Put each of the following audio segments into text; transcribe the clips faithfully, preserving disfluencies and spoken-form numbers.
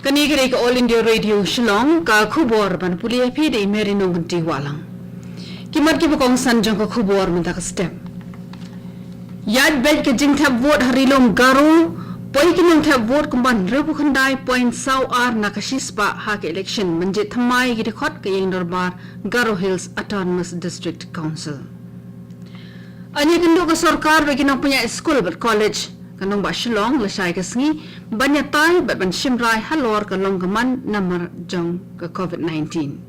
Kane ka dei ka All India Radio Shillong, ka khubor ban pule ïa phi da i Mary Nongkynti Wahlang. Ki mat kiba kongsan jong ka khubor mynta ka step. Ïaid beit ka jingthep vote ha Ri Lum Garo, poi ki nongthep vote kumba hynriewphew khyndai point saw ar na ka shispah ha ka election, mynjit thymmai ki dkhot ka ïing dorbar Garo Hills Autonomous District Council. Yn ïakynduh ka sorkar bad ki nongpynïaid skul bad college ka nongbah Shillong lashai ka sngi ban ïatai bad ban shim rai halor ka long ka man namar jong ka covid nineteen.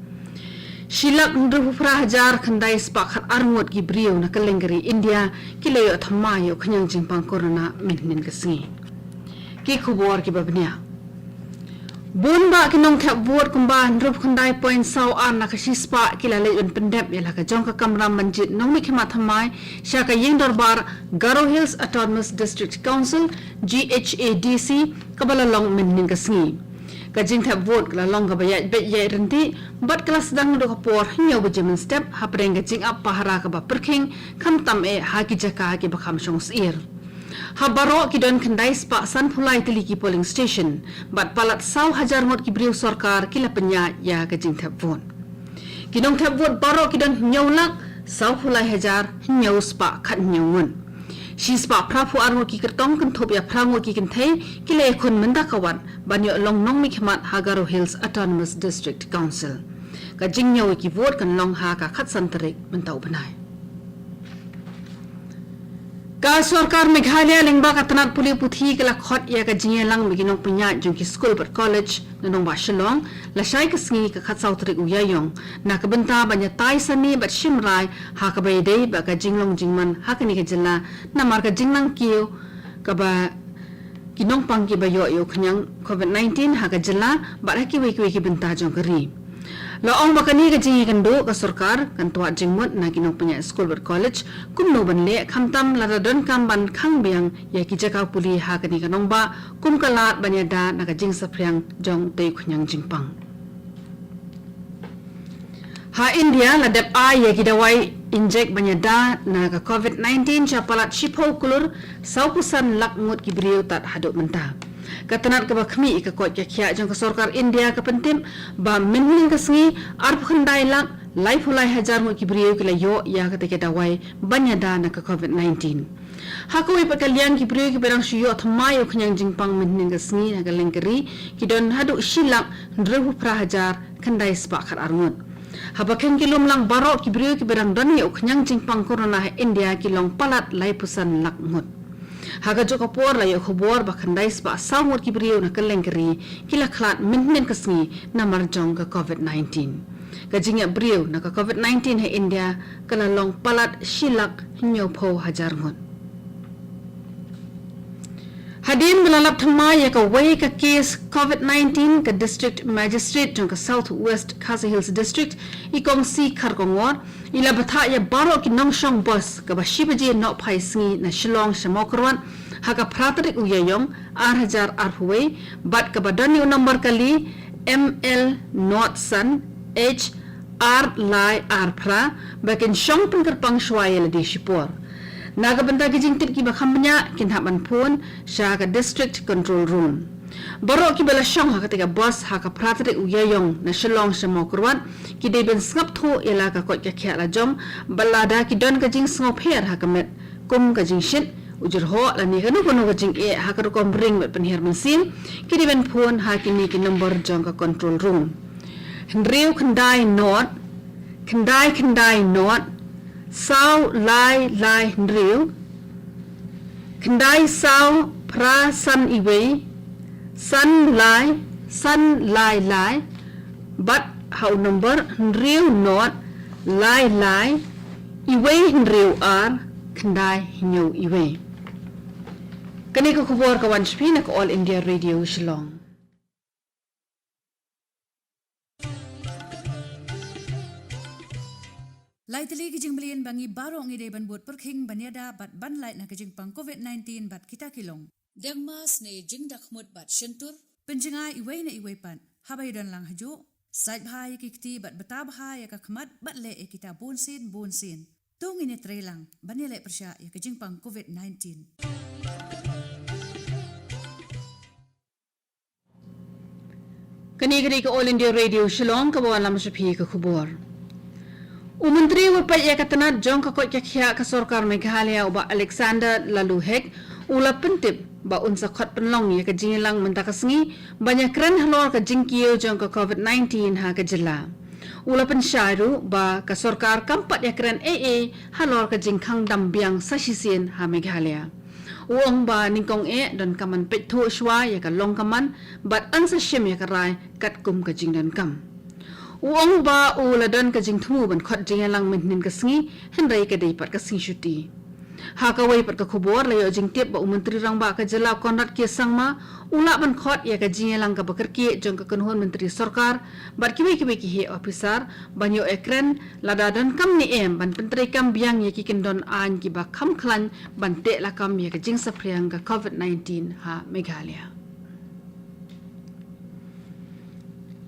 Shi lak hynriewphew phra hajar khyndai spah khat ar ngut ki briew na kylleng ka ri India ki la ïoh thymmai ïa u khñiang jingpang corona mynhynnin ka sngi. Ki khubor kiba bniah. Bun bah ki nongthep vote kumba hynriewphew khyndai point saw ar na ka shispah ki la leit ban pyndep ïa la ka jong ka kamram ban jied nongmihkhmat thymmai sha ka ïing dorbar Garo Hills Autonomous District Council, G H A D C, kaba la long mynhynnin ka sngi. Ka jingthep vote ka la long kaba ïaid beit ïaid ryntih bad ka la sdang naduh ka por hynñiew baje mynstep hapdeng ka jingap pahara kaba pyrkhing, khamtam eh ha ki jaka kiba kham shong syiar. Ha baroh ki don khyndai spah sanphew lai tylli ki polling station bad palat saw hajar ngut ki briew sorkar ki la pynïaid ïa ka jingthep vote. Ki nongthep vote baroh ki don hynñiew lak sawphew lai hajar hynñiew spah khathynñiew ngut. Shi spah phraphew ar ngut ki kyrtong kynthup ïa phra ngut ki kynthei ki la ïakhun mynta ka wat ban ïoh long nongmihkhmat ha Garo Hills Autonomous District Council. Ka jingñiew ïa ki vote kan long ha ka khatsan tarik mynta u bnai. Ka sorkar Meghalaya lyngba ka tnat pule puthi ka la khot ïa ka jingïalang bad ki nongpynïaid jong ki skul bad college na nongbah Shillong lashai ka sngi ka khatsaw tarik u Ïaïong na ka bynta ban ïatai sani bad shim rai ha kaba ïadei bad ka jinglong jingman ha kane ka jylla namar ka jingnang kiew kaba ki nongpang kiba ïoh ïa u khñiang covid nineteen ha ka jylla bad ha kiwei kiwei ki bynta jong ka ri. La ong ba kane ka jingïakynduh ka sorkar kan twad jingmut na ki nongpynïaid skul bad college kumno ban leh khamtam lada donkam ban khang biang ïa ki jaka pule ha kane ka nongbah kum ka lad ban ïada na ka jingsaphriang jong utei u khñiang jingpang. Ha India la dep ai ïa ki dawai injek ban ïada na ka covid nineteen sha palat shiphew klur sawphew san lak ngut ki briew tad haduh mynta. Ka tnat kaba khmih ïa ka koit ka khiah jong ka sorkar India ka pyntip ba mynhynnin ka sngi arphew khyndai lak laiphew lai hajar ngut ki briew ki la ïoh ïa katei ka dawai ban ïada na ka covid nineteen. Ha kawei pat ka liang ki briew kiba dang shu ïoh thymmai ïa u khñiang jingpang mynhynnin ka sngi na ka lyngkri ki don haduh shi lak hynriewphew phra hajar khyndai spah khat ar ngut. Haba kheiñ ki lum lang baroh ki briew kiba dang don ïa u khñiang jingpang corona ha India ki long palat laiphew san lak ngut. Ha kajuh ka por la ïoh khubor ba khyndai spah saw ngut ki briew na ka lyngkri ki la khlad mynhynnin ka sngi namar jong ka covid nineteen. Ka jingïap briew na ka covid nineteen ha India ka la long palat shi lak hynñiewphew hajar ngut. Hadien ba la lap thymmai ïa kawei ka case covid nineteen ka District Magistrate jong ka South West Khasi Hills District i Kong C Kharkongor i la bthah ïa baroh ki nongshong bus kaba shi baje nohphai sngi na Shillong sha Mawkyrwat ha ka phra tarik u Ïaïong ar hajar arphew wei bad kaba don ïa u number kali M L not san H ar lai ar phra ba kin shong pynkyrpang shuwa ïa lade shipor. Na ka bynta ki jingtip kiba kham bniah kin hap ban phone sha ka District Control Room. Baroh kiba la shong ha katei ka bus ha ka phra tarik u Ïaïong na Shillong sha Mawkyrwat ki dei ban sngap thuh ïa la ka koit ka khiah la jong bad lada ki don ka jingsngewpher ha ka met kum ka jingshit, u jyrhoh lane kano kano ka jingeh ha ka rukom ring bad pynhiar mynsiem ki dei ban phone ha kine ki number jong ka control room. Hynriew khyndai not khyndai khyndai not saw lai lai hynriew khyndai saw phra san iwei san lai san lai lai bad ha u number hynriew not lai lai iwei hynriew ar khyndai hynñiew iwei. Kane ka khubor ka wan sha phi na ka All India Radio Shillong. Lai tylli ki jingmlien ba ngi baroh ngi dei ban bud pyrkhing ban ïada bad ban lait na ka jingpang covid nineteen bad kita ki long deng mask ne jingdakhmut bad shyntur. Pynjngai iwei na iwei pat haba ïadon lang hajuh. Sait bha ïa ki kti bad bta bha ïa ka khmat bad leh ïa kita bunsien bunsien. To ngin ïatrei lang ban ïaleh pyrshah ïa ka jingpang covid nineteen. Kane ka dei ka All India Radio Shillong, kaba wanlam sha phi ka khubor. U Myntri uba peit ïa ka tnat jong ka koit ka khiah ka Sorkar Meghalaya, u Bah Alexander Laloo Hek, u la pyntip ba un sa khot pynlong ïa ka jingïalang mynta ka sngi ban ïakren halor ka jingkiew jong ka COVID nineteen ha ka jylla. U la pynshai ruh ba ka sorkar kam pat ïakren ei ei halor ka jingkhang dam biang sa shisien ha Meghalaya. U ong ba nyngkong eh donkam ban peit thuh shuwa ïa ka long ka man bad yn sa shim ïa ka rai katkum ka jingdonkam. U ong ba u la don ka jingthmu ban khot jingïalang mynhynnin ka sngi, hynrei ka dei pat ka sngi shuti. Ha kawei pat ka khubor, la ïoh jingtip ba u Myntri Rangbah ka jylla, Conrad K Sangma, u lah ban khot ïa ka jingïalang kaba kyrkieh jong ka kynhun Myntri Sorkar bad kiwei kiwei ki heh ophisar ban ïoh ïakren, lada donkam ne em ban pyntreikam biang ïa ki kyndon aiñ kiba kham khlaiñ ban teh lakam ïa ka jingsaphriang ka COVID nineteen ha Meghalaya.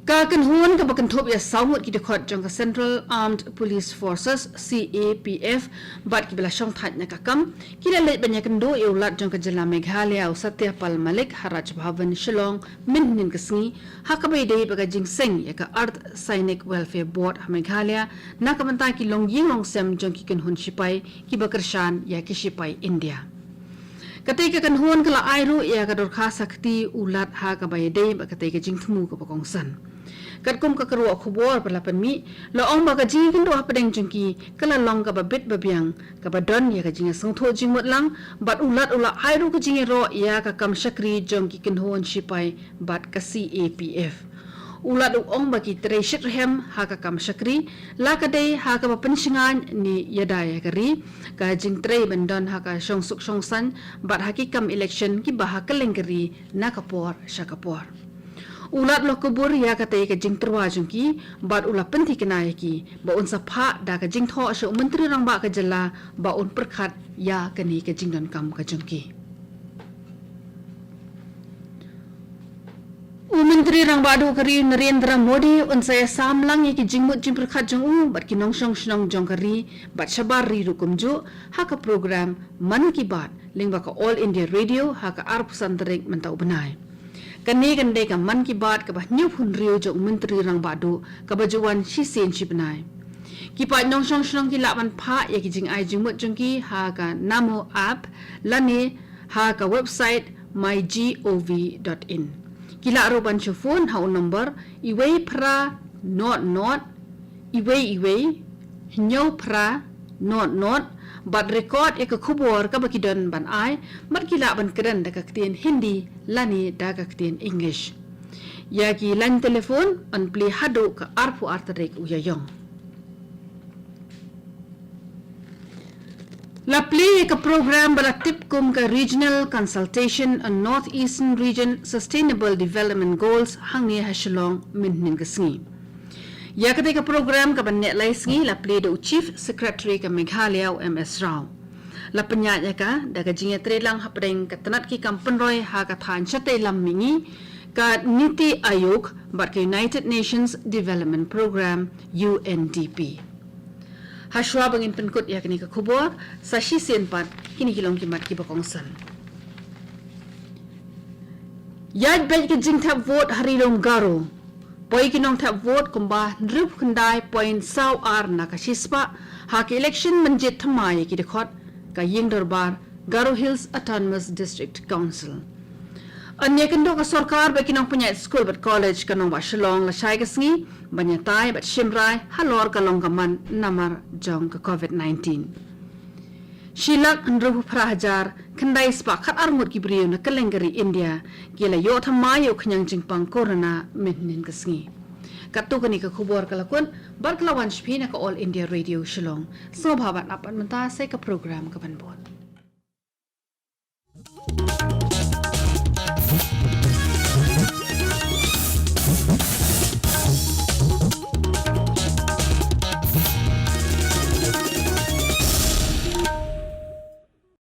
Ka kynhun kaba kynthup ïa saw ngut ki dkhot jong ka Central Armed Police Forces, C A P F, bad kiba la shongthait na ka kam, ki la leit ban ïakynduh ïa u Lat jong ka jylla Meghalaya, u Satya Pal Malik, ha Raj Bhavan Shillong mynhynnin ka sngi, ha kaba ïadei bad ka jingseng ïa ka Arth Sainik Welfare Board ha Meghalaya na ka bynta ki longïing longsem jong ki kynhun shipai kiba kyrshan ïa ki shipai India. Katei ka kynhun ka la ai ruh ïa ka dorkhas ha kti u Lat ha kaba ïadei bad katei ka jingthmu kaba kongsan. Katkum ka kyrwoh khubor ba la pynmih, la ong ba ka jingïakynduh hapdeng jong ki ka la long kaba bit ba biang, kaba don ïa ka jingïasngewthuh jingmut lang, bad u Lat u la ai ruh ka jingïaroh ïa ka kam shakri jong ki kynhun shipai bad ka C A P F. U Lat u ong ba ki trei shitrhem ha ka kam shakri, la ka dei ha kaba pynshngaiñ ne ïada ïa ka ri, ka jingtrei ban don ha ka shongsuk shongsaiñ bad ha ki kam election kiba ha kylleng ka ri na ka por sha ka por. U Lat u la kubur ïa katei ka jingtyrwa jong ki bad u la pynthikna ïa ki ba un sa phah da ka jingthoh sha u Myntri Rangbah ka jylla ba un pyrkhat ïa kane ka jingdonkam ka jong ki. U Myntri Rangbah Duh ka ri, Narendra Modi, un sa ïasam lang ïa ki jingmut jingpyrkhat jong u bad ki nongshong shnong jong ka ri bad shabar ri ruh kumjuh ha ka program Mann Ki Baat lyngba ka All India Radio ha ka arphew san tarik mynta u bnai. Kane kan dei ka Mann Ki Baat kaba hynñiewphew hynriew jong u Myntri Rangbah Duh, kaba ju wan shisien shi bnai. Ki paid nongshong shnong ki lah ban phah ïa ki jingai jingmut jong ki ha ka Namo app lane ha ka website my gov dot in. Ki lah ruh ban shu phone ha u nombor iwei phra nod nod iwei iwei hynñiew phra nod nod bad record ïa ka khubor kaba ki don ban ai, bad ki lah ban kren da ka ktien Hindi lane da ka ktien English. Ïa ki line telephone yn plie haduh ka arphew ar tarik u Ïaïong. La plie ïa ka program ba la tip kum ka Regional Consultation on North Eastern Region Sustainable Development Goals hangne ha Shillong mynhynnin ka sngi. Ïa katei ka program kaba neh lai sngi la plie da u Chief Secretary ka Meghalaya, u M S Rao. La pynïaid ïa ka da ka jingïatreilang hapdeng ka tnat ki kam pynroi ha ka thaiñ shatei lam mihngi, ka Niti Aayog bad ka United Nations Development Programme, U N D P. Hashwa ba ngin pynkut ïa kane ka khubor, sa shisien pat kine ki long ki mat kiba kongsan. Ïaid beit ka jingthep vote ha Ri Lum Garo. Poi ki nongthep vote kumba hynriewphew khyndai point saw ar na ka shispah ha ka election mynjit thymmai ïa ki dkhot ka Ïing Dorbar Garo Hills Autonomous District Council. Yn ïakynduh ka sorkar bad ki nongpynïaid skul bad college ka Nongbah Shillong lashai ka sngi ban ïatai bad shim rai halor ka long ka man namar jong ka COVID nineteen. Shi lak hynriewphew phra hajar khyndai spah khatar ngut ki briew na kylleng ka ri India ki la ïoh thymmai ïa u khñiang jingpang corona mynhynnin ka sngi. Katto kane ka khubor ka la kut bad ka la wan sha phi na ka All India Radio Shillong. Sngewbha ban ap pat mynta sa ïa ka program ka ban bud.